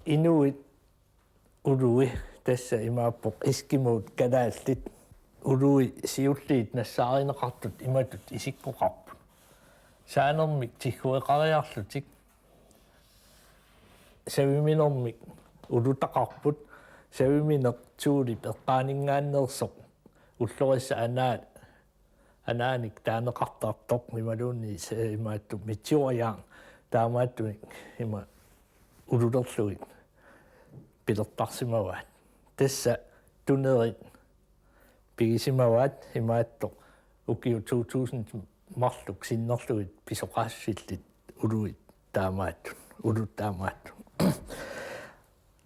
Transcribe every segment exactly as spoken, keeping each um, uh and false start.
Inuit ului, tassa imaappoq eskimoot kalaallit, ului siulliit nassaarineqartut imatut isikkoqarput: saanermik tiggoreqariarlutik, saviminermik ulutaqarput, savimineq Thulep eqqaaninngaanneersoq ullorissat anaa-, anaanik taaneqartartoq imaluunniit se-, imaattoq meteorjern, taamaattunik ima ululerlugit pilertarsimavaat. Tassa tunerit pigisimavaat imaattoq ukiut to tusind marluk sinnerlugit pisoqaassillit ului taamaattut, ulut taamaattut.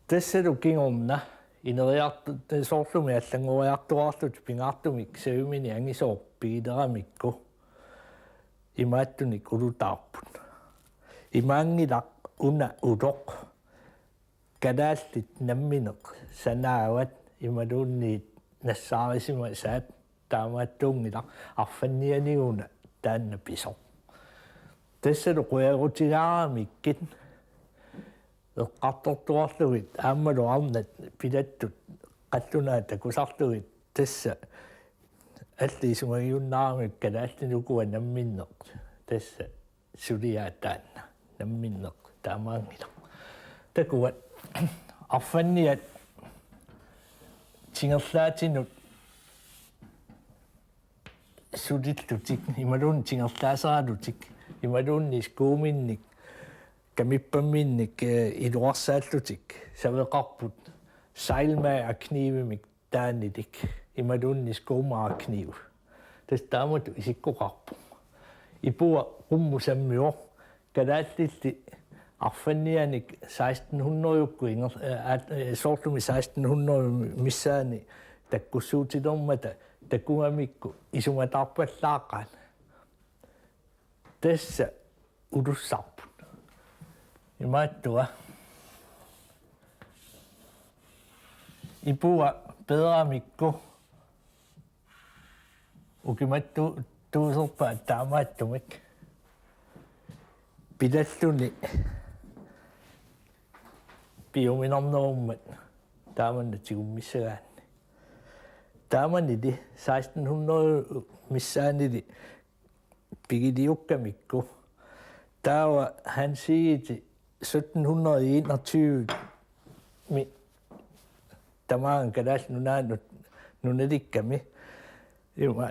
Tassalu kingorna ineriartu-, soorlumi allanngoriartuaarlutik pingaartumik savimineq angisooq pigileramikku imaattunik ulutaarput. Imaanngilaq una utoq kalaallit nammineq sanaavat imaluunniit nassaarisimasaat, taamaattuunngilaq arfannianiguna taanna pisoq. Tassalu qujarutigaaramikku eqqartortuarlugit aammalu arnat pilattut qallunaat takusarlugit, tassa allat isumagiunnaaramik kalaallit ukua namminneq tassa suliaat taanna namminneq taamaanngilaq. Takuat arfanniat tingerlaatinut sulillutik imaluunniit tingerlaaseralutik imaluunniit skuuminnik kamippamminnik, eh, iluarsaallutik saveqarput seilmagerknivimik taanilik imaluunniit skomagerkniv. Tassa taamatut isikkoqarpoq. Ipua qummut sammivoq, kalaallilli arfannianik seksten hundrede-kkut inger-, eh, at-, eh, soorlumi seksten hundrede missaani takkussuutilermata takugamikku isumataarpallaaqaat. Tassa ulussarput. Imaattua. Ipua peeramikku ukimattu-, tuuserpaat taamaattumik. Pilalluni piuminarnerummat taamanna tigummissagaanni. Taamanili seksten hundrede missaanili pigiliukkamikku. Taava Hans Egede sytten hundrede enogtyve-mi tamaanga Kalaallit Nunaannut nunalikkami. Ima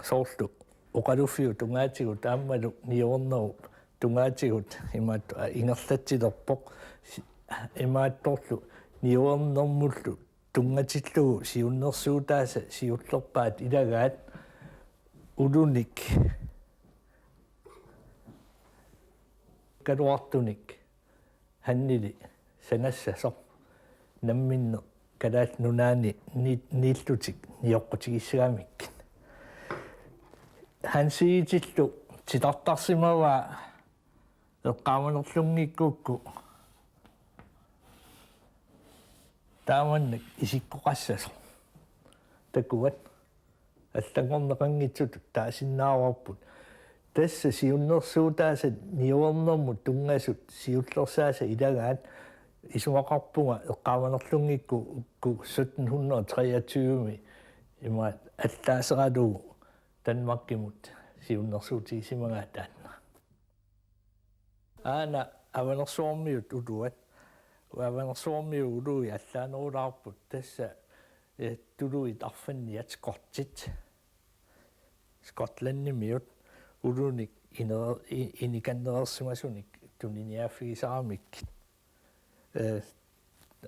soorlu oqaluffiup tungaatigut aammalu niuernerup tungaatigut imaattoq ingerlatsilerpoq. Si-, imaattorlu niuernermullu tunngatillugu siunnersuutaasa siullerpaat ilagaat ulunik kaluartunik Hannili sanassasoq namminneq Kalaallit Nunaanni ni-, niillutik nioqqutigissagamikkit. Hans Egedillu titartarsimavaa eqqaamanerlunngikkukku taamannak isikkoqassasoq. Takuat allanngorneqanngitsutut taasinnaavarput. Tassa siunnersuutaasa niuernermut tunngasut siullersaasa ilagaat isumaqarpunga eqqaamanerlunngikkukku sytten hundrede treogtyve-mi ima allaaseralugu Danmarkimut siunnersuutigisimagaat taanna. Aana Avanersuarmiut uluat, Avanersuarmiut ului allaanerulaarput tassa, eh, tuluit arfanniat skottit. Skotlandimiut ulunik iner-, i-, inikannereersimasunik tuniniaaffigisaramikkit. Eh,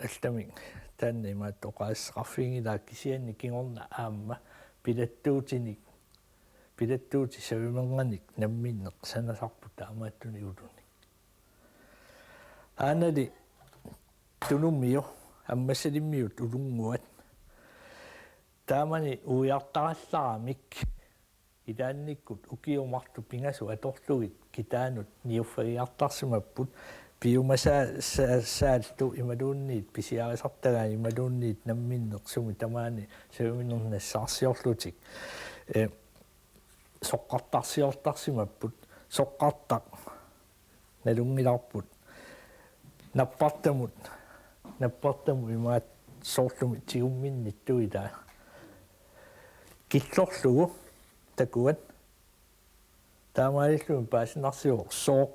allamik taanna imaattoqaasseqarfiginngilaat kisianni kingorna aamma pilattuutinik, pilattuutit savimernganik namminneq sanasarput taamaattunik ulunik. Aanali Tunumiu Ammassalimmiut ulunnguat. Taamani uiartarallaramik ilaannikkut ukiut marluk pingasut atorlugit kitaanut niuffagiartarsimapput piumasaa-, saa-, saallu imaluunniit pisiarisartagaat imaluunniit namminneq sumi tamaani saviminernik nassaarsiorlutik. Eh, soqqartarsiortarsimapput, soqqartaq nalunngilarput. Nappartamut, nappartamut imaat soorlumi tigumminnittuutaa. Killorlugu takuat. Taamaalilluni paasinarsivoq sooq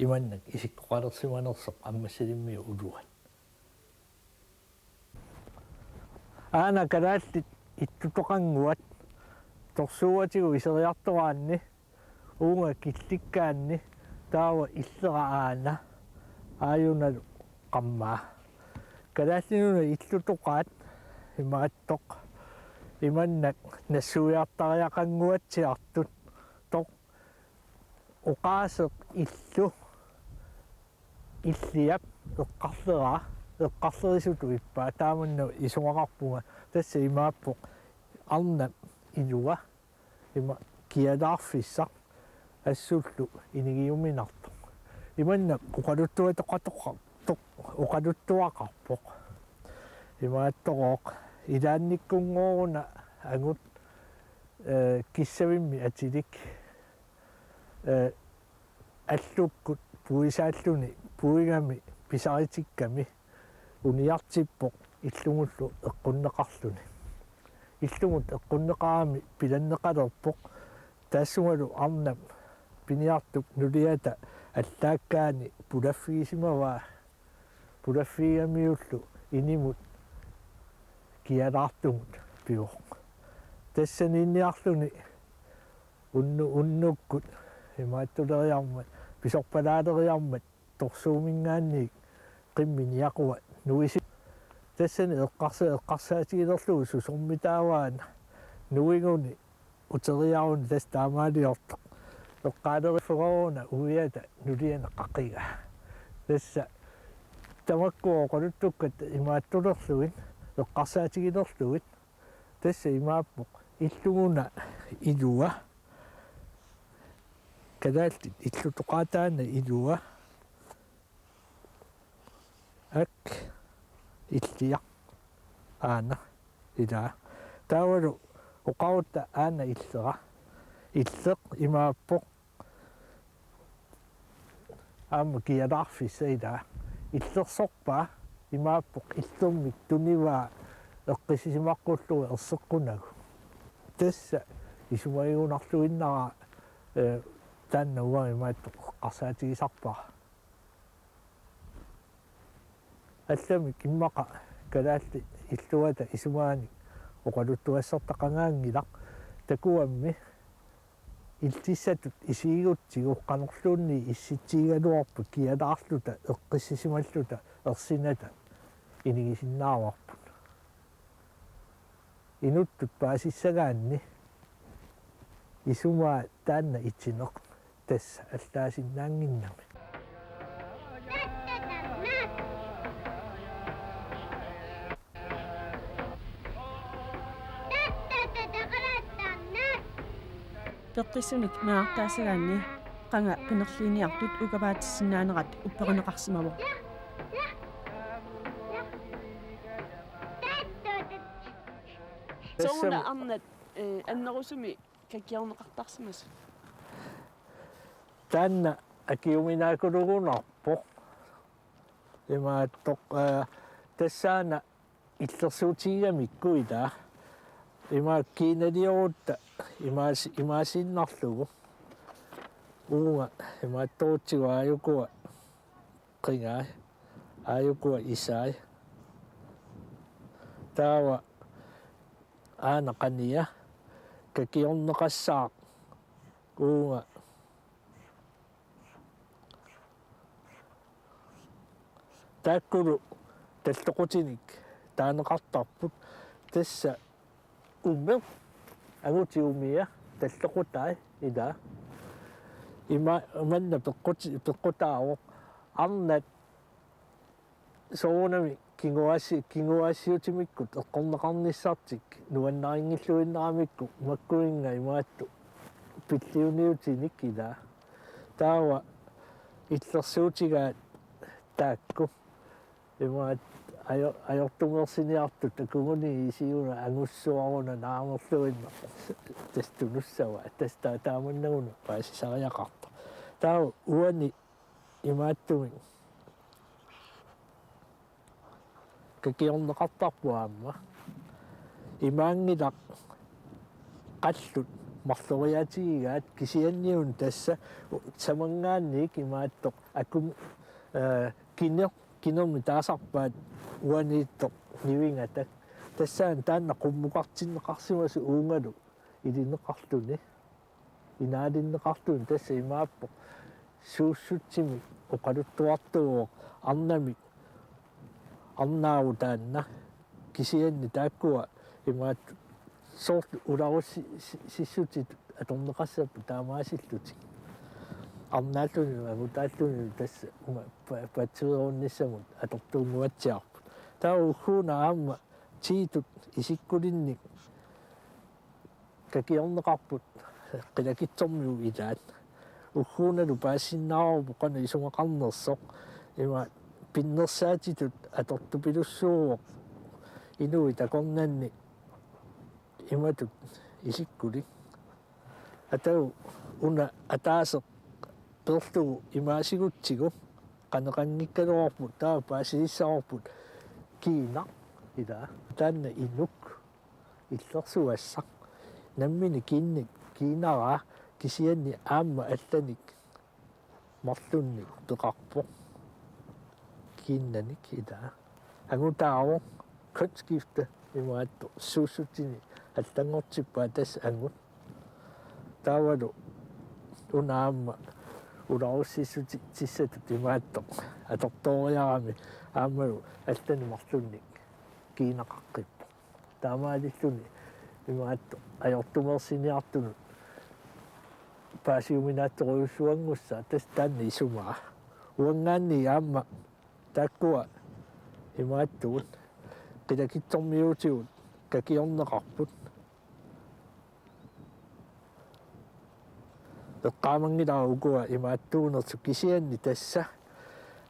imannak isikkoqalersimanersoq ammassalimmiut uluat. Aana kalaallit illutoqannguat torsuuatigut iseriartoraanni uunga killikkaanni taava illera aana aajunalu qammaa. Kalaallit Nunaat illutoqaat imaattoq imannak nassuiartariaqannguatsiartut toq oqaaseq illu Illiap eqqarleraa, eqqarlerisutut ippa, taamanna isumaqarpunga, tassa imaappoq arnap ilua, ima kialaarfissaq assullu inigiuminartoq. Imanna oqaluttuatoqatoqartoq, oqaluttuaqarpoq. Imaattorooq ilaannikkunngoruna angut, eh, kissavimmi atilik, eh, allukkut puisaalluni puigami pisaritikkami uniartippoq illumullu eqqunneqarluni. Illumut eqqunneqarami pilanneqalerpoq taassumalu arnap piniartup nuliata allaakkaani pulaffigisimavaa. Pulaffigigamiullu inimut kialaartumut pivoq. Tassaniinniarluni unnu-, unnukkut imaattuleriarmat, pisorpalaaleriarmat torsuuminngaanniit qimminiaqua nuisi. Tassani eqqarsa-, eqqarsaatigilerlugu susormitaavaana nuiguni uteriaruni tassa taamaaliortoq. Eqqaaleriffeqaruna uiata nuliani qaqigaa. Tassa tamakku oqaluttukkat imaattulerlugit, eqqarsaatigilerlugit. Tassa imaappoq illuguna ilua. Kalaallit illutoqaataana ilua. Ak, illiaq, aana, ilaa. Taavalu oqarutta aana illera. Illeq imaappoq aamma kialaarfissaq ilaa. Illersorpaa imaappoq illermik tunivaa eqqissisimaqqullugu erseqqunagu. Tassa isumagigunarluinnaraat, eh, taanna uanga imaattoq eqqarsaatigisarpara. Allamik immaqa kalaallit illuata isumaanik oqaluttuassartaqangaanngilaq, takuammi illissatut isigigutsigu qanorluunniit issitsigigaluarpat kialaarluta eqqissisimalluta ersinata inigisinnaavarput. Inuttut paasissagaanni isumaa taanna itineq tassa allaasinnaannginnami. Peqqissunik naartaassagaanni qanga qinerliiniartut ukavaatissinnaanerat upperineqarsimavoq. Sooruna arnat, eh, annerusumik kakiorneqartarsimasut? Taanna akiuminaakulugunarpoq. Imaattoq, eh, tassaana illersuutigigamikku ilaa. Ima kiinaliorutta imaas-, imaasiinnarlugu. Uunga imaattorutsigu aajukua qingai, aajukua isai. Taava aana qania kakiorneqassaaq uunga. Taakkulu talloqutinik taaneqartarput, tassa umeq angutit umiat talloqutai ilaa. Ima, manna peqquti-, peqqutaavoq arnat soorunami kinguaassi-, kinguaassiutimikkut eqqorneqarnissartik nuannarinngilluinnaramikku makkuinnga imaattoq pilliuniutinik ilaa. Taava illersuutigaat taakku imaat ajo-, ajortumeersiniartut takugunik isiuna angussuaruna naamerluinnaq tassa tunussava, tassa taa-, taamannaguna paasisariaqartoq. Taava uani imaattumik kakiorneqartarpoq aamma. Imaanngilaq qallut marloriaatigigaat kisianniuna tassa samanngaanniit imaattoq akun, eh, kiner-, kinermik taasarpaat uaniittoq nivingata. Tassaana taanna qummukartinneqarsimasoq uungalu ilineqarluni, inaalinneqarluni, tassa imaappoq suussutsimik oqaluttuartuuvoq arnamik arnaavoq taanna. Kisianni taakkua imaattoq soorlu ularusi-, si-, sissutit atorneqassapput taamaasillutik. Arnaalluni angutaalluni tassa uunga pa-, patsiveerunnissamut atortuunnguatsiarput. Taava ugguuna aamma tiitut isikkulinnik kakiorneqarput qilakitsormiut ilaat. Ugguunalu paasisinnaavoq qanoq isumaqarnersoq. Ima pinnersaatitut atortupilussuuvoq inuit akornanni imatut isikkulik. Atagu una ataaseq peerlugu imaassigutsigu qaneqanngikkaluarput, taava paasilissavarput kiinaq ilaa. Taanna inuk illersugassaq. Nammineq kiinnik kiinaraa kisianni aamma allanik marlunnik peqarpoq. Kiinnanik ilaa. Angutaavoq kønsskifte imaattoq suussutsini allanngortippaa tassa angut. Taavalu una aamma ularussissuti-, tissatut imaattoq atortooriarami aammalu allanik marlunnik kiinaqaqqippoq. Taamaalilluni imaattoq ajortumeersiniartunut paasiuminaatsorujussuanngussaaq tassa taanna isumaa. Uanngaanniit aamma taakkua imaattugut qilakitsormiuutigut kakiorneqarput. Eqqaamanngilara ukua imaattuunersut kisianni tassa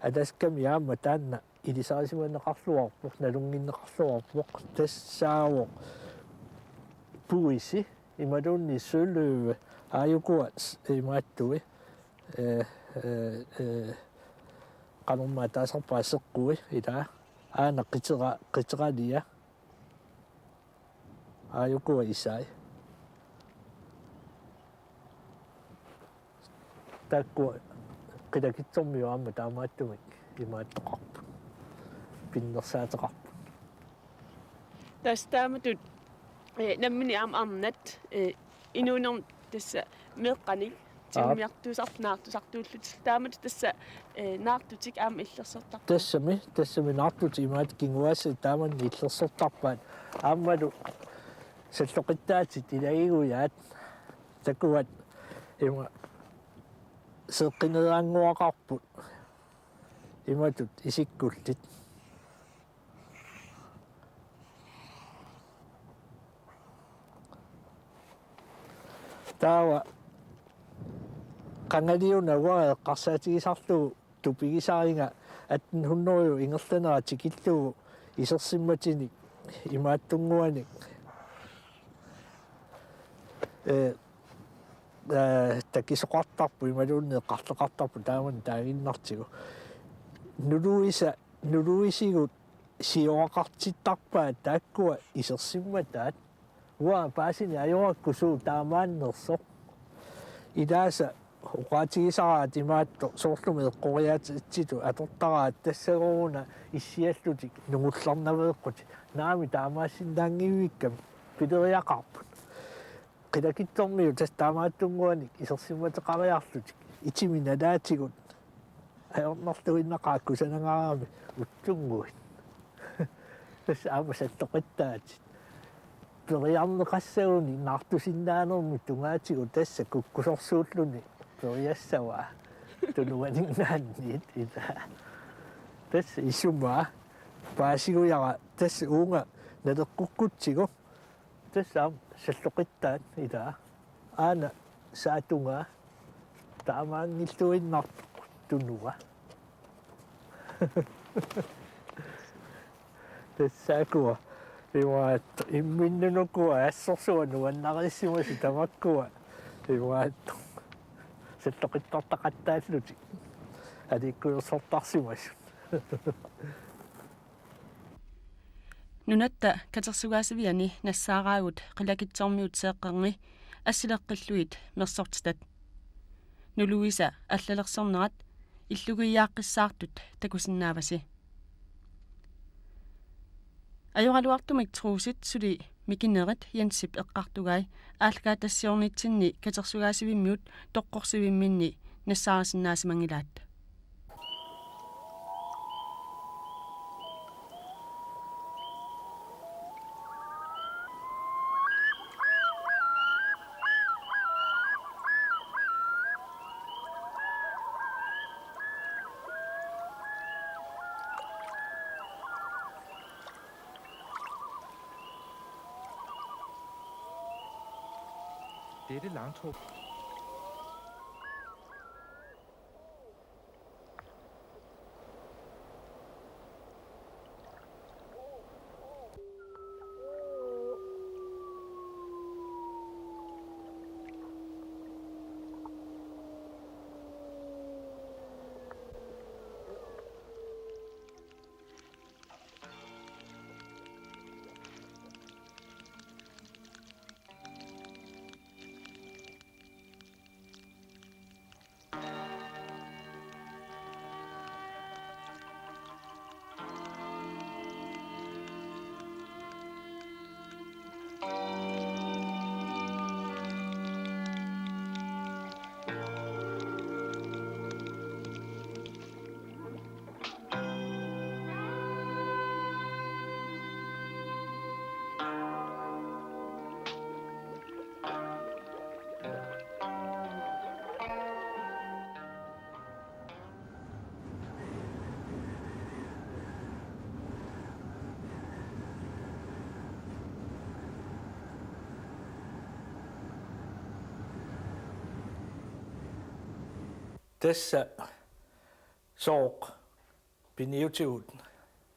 Alaskami aamma taanna ilisarisimaneqarluarpoq, nalunnginneqarluarpoq, tassaavoq puisi imaluunniit søløve, aajukua s-, imaattui, eh, eh, eh, qanormaa taasarpaat seqqui ilaa, aana qitera-, qiteralia. Aajukua isai. Taakkua qilakitsormiut aamma taamaattumik imaattoqarput. Pinnersaateqarput. Tassa taamatut, eh, nammineq aamma arnat, eh, inuunermi tassa meeqqanik Aap. Timmiartuusartut naartusartuullutik. Taamatut tassa, eh, naartutik aamma illersortarput. Tassami, tassami naartutik imaattoq kinguaassaat taamanna illersortarpaat. Aammalu salloqittaatit ilagigujaat. Takuat ima seeqqineeraannguaqarput. Imatut isikkullit. Taava qangaliuna uanga eqqarsaatigisarlugu tupigisariga atten hundrede ingerlanera tikillugu isersimmatinik imaattunnguanik, eh, eh, takisoqartarpoq imaluunniit eqqartoqartarpoq taamani taaginnartigu. Nuluisa, nuluisigut sioraqartittarpaat taakkua isersimmataat. Uanga paasineq ajorakku suut taamaannersoq. Ilaasa oqaatigisaraat imaattoq soorlumi eqqoriaatsitut atortaraat tassagooq una issiallutik nungullarnaveeqqutik. Naamik taamaassinnaanngivikkami pileriaqarput. Qilakitsormiut tassa taamaattunnguanik isersimmateqariarlutik. Itimit nalaatigut ajornarluinnaqaaq kusanangaarami utsunnguit. Tassa aamma salloqittaatit. Periarneqassagunik naartusinnaanermik tungaatigut tassa kukkusorsuulluni periassavaa. Tunuaninngaanniit ilaa. Tassa isumaa paasigujara tassa uunga naleqqukkutsigu. Tassa aamma salloqittaat ilaa. Aana saatungaa taamaanngilluinnartoq tunua. Tassa ukua imaattoq imminnut ukua assorsuaq nuannarissimasut tamakkua imaattoq salloqittartaqattaallutik aliikkusersortarsimasut. Nunatta Katersugaasiviani nassaaraagut Qilakitsoormiut seeqqerngi assileqqillugit mersortitat. Nuluisa allalersornerat illugiiaaqqissaartut takusinnaavasi. Ajoraluartumik Truusit suli Mikinerit Jensip eqqartugai aallakaatassiornitsinni katersugaasivimmiut toqqorsivimminni nassaarisinnaasimanngillat. Dette langtog. Tassa sooq piniutigut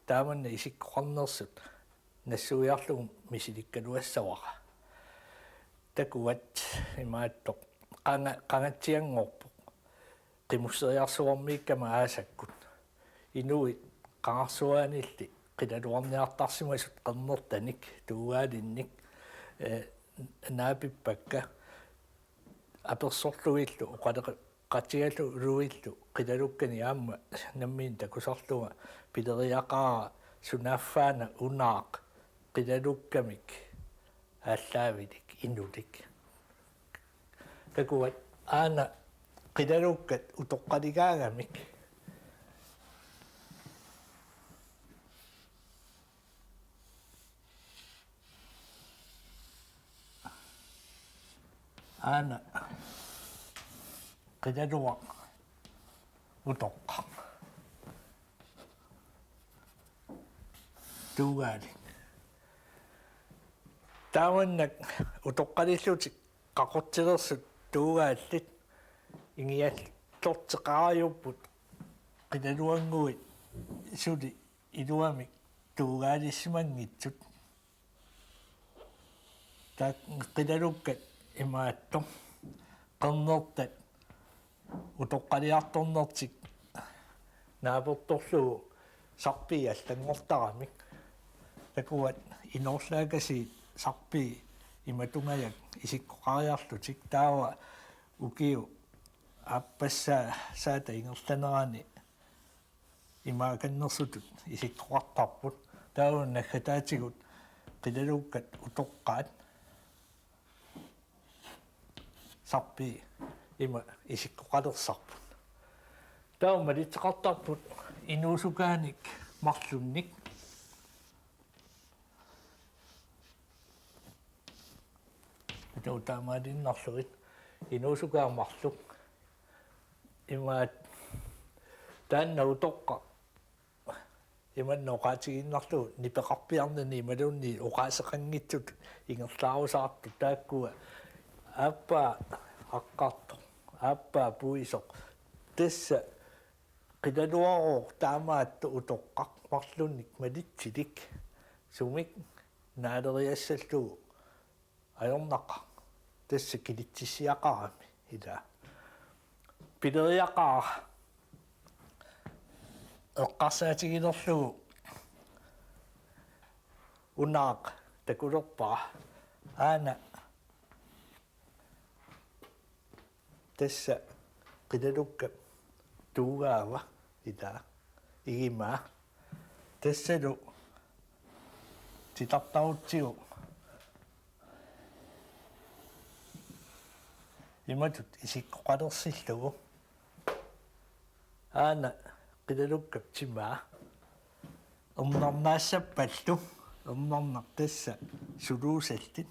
taamanna isikkoqarnersut nassuiarlugu misilikkaluassavara. Takuat imaattoq qanga-, qangatsianngorpoq qimusseriarsuarmiikkama aasakkut. Inuit qangarsuaanilli qilaluarniartarsimasut qernertanik tuugalinnik, eh, naapippakka apersorlugillu oqaleqatigalugillu qilalukkanik aamma nammineq takusarlunga pileriaqaara sunaaffaana unaaq qilalukkamik aallaavilik inulik. Takuat aana qilalukkat utoqqaligaagamik. Aana qilaluaq utoqqaq. Tuugaali. Taamannak utoqqalillutik qaqortilersut tuugaallit ingiallorteqarajuupput qilaluannguit suli iluamik tuugaalissimanngitsut. Taakku qilalukkat imaattoq qernertat utoqqaliartornertik naapertorlugu sarpii allanngortaramik. Takuat inoorlaakasiit sarpii imatungajak isikkoqariarlutik taava ukiut aappassaa-, -saata ingerlanerani imaakannersutut isikkoqartarput. Taava naggataatigut qilalukkat utoqqaat sarpii ima isikkoqalersarput. Taava malitseqartarput inuusukaanik marlunnik. Atu taamaaliinnarlugit inuusukaat marluk. Imaat taanna utoqqaq imannak oqaatigiinnarlugu nipeqarpiarnani imaluunniit oqaaseqanngitsutut ingerlaarusaartut taakkua aappaa aqqartoq, aappaa puisoq. Tassa qilaluarooq taamaattoq utoqqaq marlunnik malitsilik sumik naaleriassallugu ajornaqaaq. Tassa kilitsissiaqarami ilaa. Pileriaqaara eqqarsaatigilerlugu Unaaq takulerpara. Aana tassa qilalukkap tuugaava, ilaa, igimaa. Tassalu titartarutsigu imatut isikkoqalersillugu. Aana qilalukkap timaa ernernaassappat, ernernaq tassa suluusallit.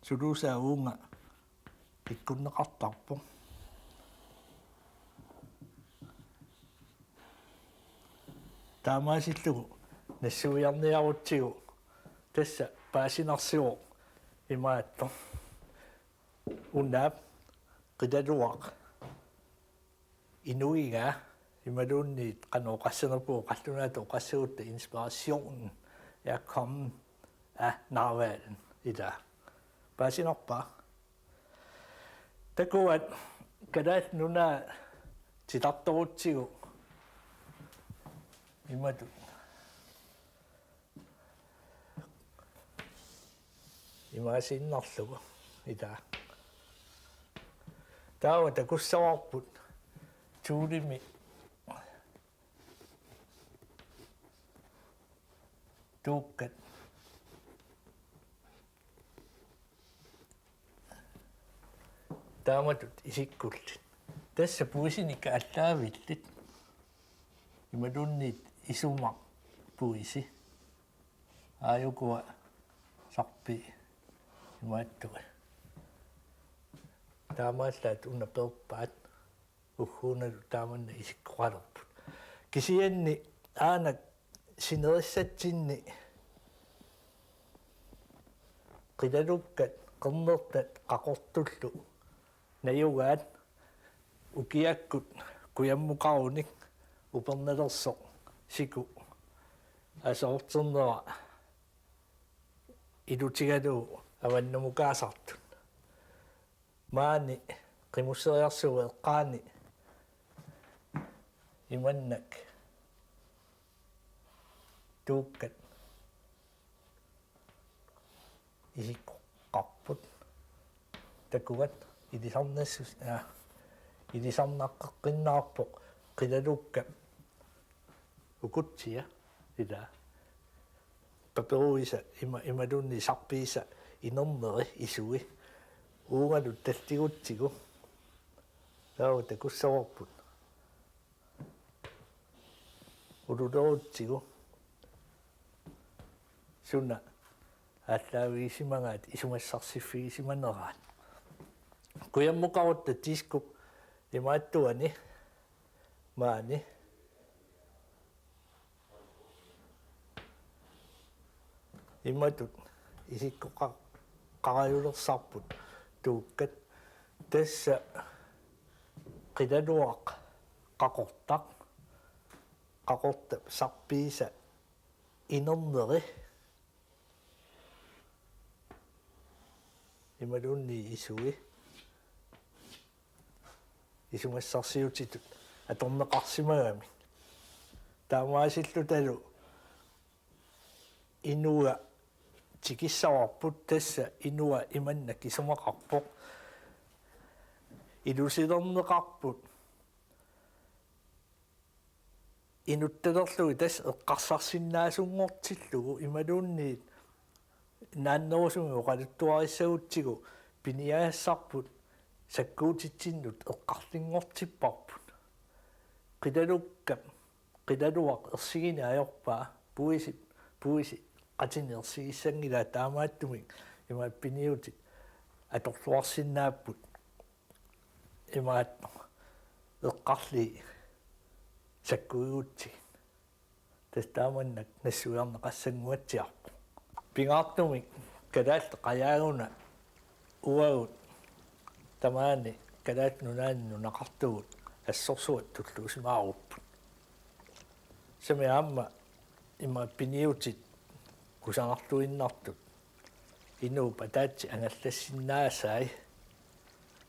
Suluusaa uunga ikkunneqartarpoq. Taamaasillugu nassuiarniarutsigu tassa paasinarsivoq imaattoq: Unaap qilaluaq inuigaa imaluunniit qanoq oqassanerput, oqallunaatut oqassagutta: Inspirationen er kommet af narhvallen, ilaa. Paasinarpa? Takuat Kalaallit Nunaat titartarutsigu imatut imaasiinnarlugu, ilaa. Taava takussavarput Thulemi tuukkat taamatut isikkullit. Tassa puisinik aallaavillit. Imaluunniit isumaq puisi. Aajukua sarpii imaattuat. Taamaallaat una peerpaat, ugguunalu taamanna isikkoqalerput. Kisianni aana sinerissatsinni qilalukkat qernertat qaqortullu najugaat ukiakkut kujammukarunik upernalersoq siku asoorternera ilutigalugu avannamukaasartut. Maani qimusseriarsuup eqqaani imannak tuukkat isikkoqarput. Takuat ilisarnassus-, aa, ilisarnaqqeqqinnaarpoq qilalukkat ukutsia, ilaa, paperuisa ima-, imaluunniit sarpiisa inerneri isui uungalu talligutsigu. Taava takussavarput ululerutsigu suna aallaavigisimagaat isumassarsiffigisimanneraat. Kujammukarutta diskop imaattuani maani imatut isikkoqa-, qarajulersarput tuukkat. Tassa qilaluaq qaqortaq, qaqortap sarpiisa inerneri imaluunniit isui isumassarsiutitut atorneqarsimagamik. Taamaasillutalu inua tikissavarput, tassa inua imannak isumaqarpoq. Ilusilerneqarput inuttalerlugit tassa eqqarsarsinnaasunngortillugu imaluunniit naannerusumik oqaluttuarissagutsigu piniagassarput sakkuutitsinnut eqqarlinngortipparput. Qilalukkap qilaluaq ersigineq ajorpaa, puisi, puisi qatini ersigissanngilaat, taamaattumik imaat piniutit atorluarsinnaapput imaattoq eqqarlugit sakkuigutsigit. Tassa taamannak nassuiarneqassannguatsiarpoq. Pingaartumik Kalaallit Qajaat-una uagut tamaani Kalaallit Nunaanni nunaqartugut assorsuaq tulluusimaarupput. Tassami aamma ima piniutit kusanartuinnartut inuup ataatsip angallassinnaasaa,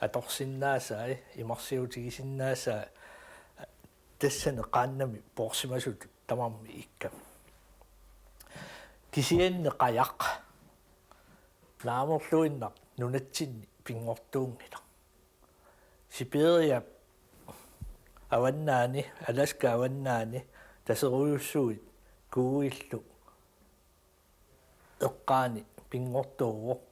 atorsinnaasaa, imarsiutigisinnaasaa tassani qaannami poorsimasutut tamarmik ikkami. Kisianni qajaq naamerluinnaq nunatsinni pinngortuunngilaq. Sibiriap avannaani, Alaska avannaani taserujussuit kuuillu eqqaani pinngortuuvoq.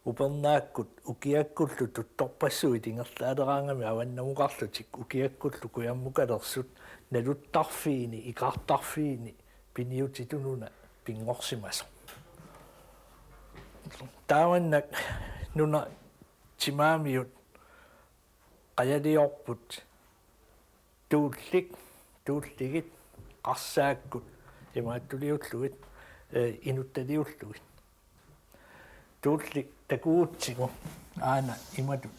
Upernaakkut ukiakkullu tuttorpassuit ingerlaaleraangamik avannamukarlutik ukiakkullu kujammukalersut naluttarfiini, ikaartarfiini piniutitut una pinngorsimasoq. Taamannak nunat timaamiut qajaliorput tuullik, tuulligit, qarsaakkut, imaattuliullugit, eh, inuttaliullugit. Tuullik takugutsigu aana imatut.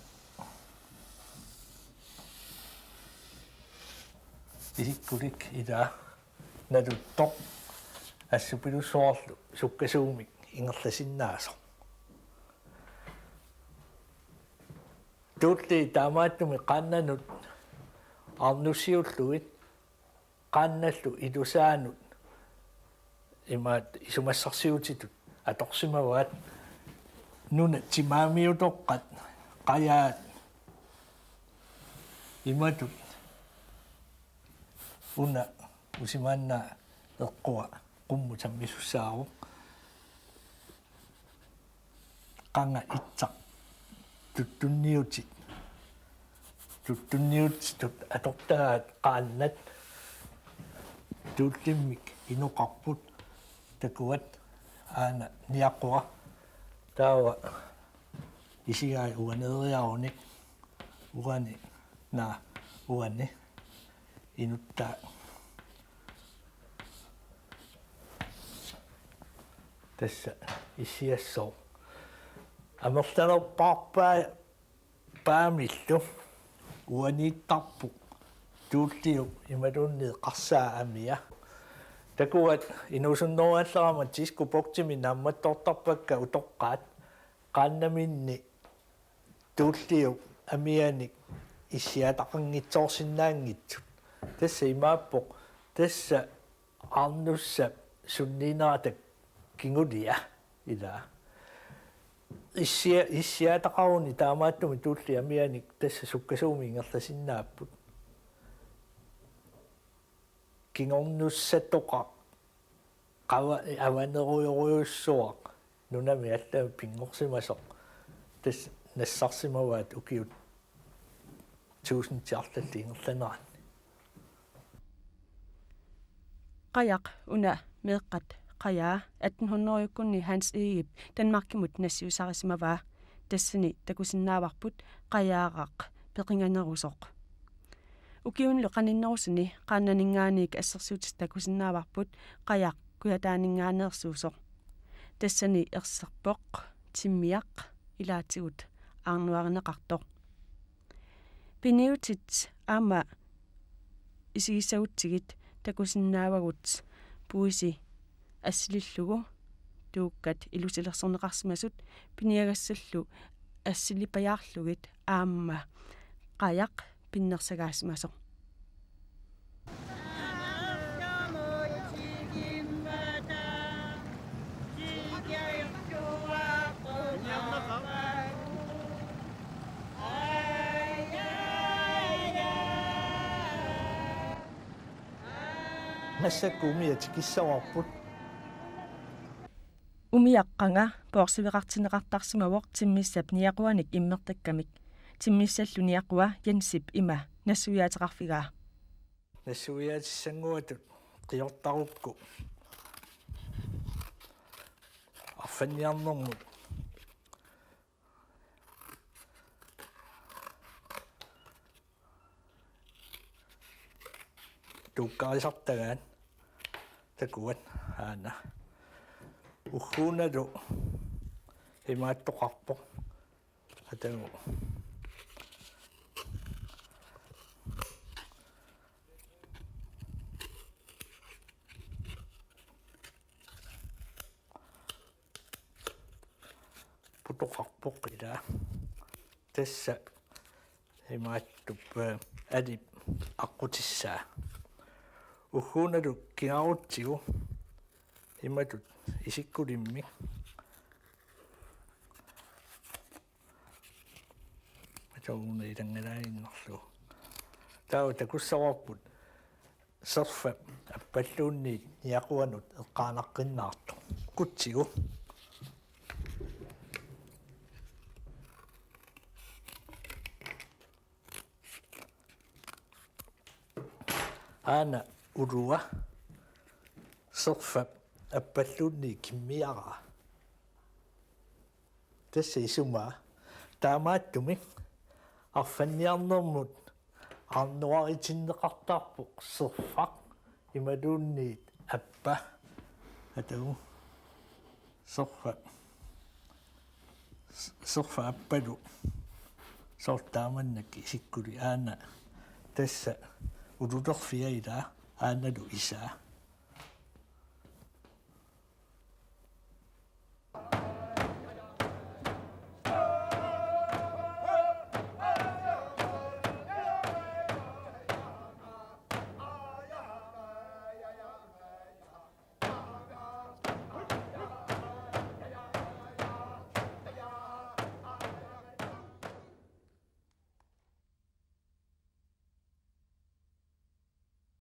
Isikkulik ilaa naluttoq assupilussuarlu sukkasuumik ingerlasinnaasoq. Tuulliit taamaattumik qaannanut arnussiullugit qaannallu ilusaanut imaat isumassarsiutitut atorsimavaat nunat timaamiutoqqat qajaat imatut una usimaannaa eqqua qummut sammisussaavoq. Qanga itsaq tuttunniutit. Tuttunniutitut atortagaat qaannat tuullimmik inoqarput takuat aana niaqua. Taava isigai uaneeriarunik uani naa uani inuttaa. Tassa issiassooq. Amerlanerpaarpaa-, paamillu uaniittarpoq tuulliup imaluunniit qarsaa amia. Takuat inuusunneruallarama Diskobugtimi naammattoortarpakka utoqqaat qaannaminni tuulliup amianik issiataqanngitsoorsinnaanngitsut. Tassa imaappoq, tassa arnussap sunniinerata kingulia ilaa. Issia-, issiataqaruni taamaattumik tuulliup amianik tassa sukkasuumik ingerlasinnaapput. Kingornussatoqaq qava-, avanerujorujussuaq nunami allami pinngorsimasoq. Tassa nassarsimavaat ukiut tuusintit arlallit ingerlaneranni. Qajaq una meeqqat qajaa atten hundrede-kkunni Hans Egedep Danmarkimut nassiussarisimavaa. Tassani takusinnaavarput qajaaraq peqinganerusoq. Ukiunilu qaninnerusuni qaannaninngaanniit assersuutissat takusinnaavarput qajaq kujataaninngaanneersuusoq. Tassani erserpoq timmiaq ilaatigut aarnuarineqartoq. Piniutit aamma isigissagutsigit takusinnaavagut puisi assilillugu tuukkat ilusilersorneqarsimasut piniagassallu assilipajaarlugit aamma qajaq pinnersagaasimasoq. Massakkut umiat tikissavarput. Umiaq qanga poorsiveqartinneqartarsimavoq timmissap niaquanik immertakkamik. Timmissallu niaqua Jensip ima nassuiaateqarfigaa. Nassuiaatissannguatut qiortarukku arfanniarnermut tuukkarisartagaat takuat aana. Ugguunalu imaattoqarpoq. Atagu. Putoqarpoq ilaa. Tassa Imaattup alip aqqutissaa. Ugguunalu kingarutsigu imatut isikkulimmik. Atuuna ilanngilaaginnarlugu. Taava takussavarput serfa appalluunniit niaquanut eqqaanaqqinnaartoq. Kutsigu. Aana ulua serfa appalluunniit kimmiaraa. Tassa isumaa taamaattumik arfanniarnermut arnuaritinneqartarpoq serfaq imaluunniit appa. Atagu serfa, serfa appalu soorlu taamannak isikkuli aana tassa ululerfia ilaa aanalu isaa.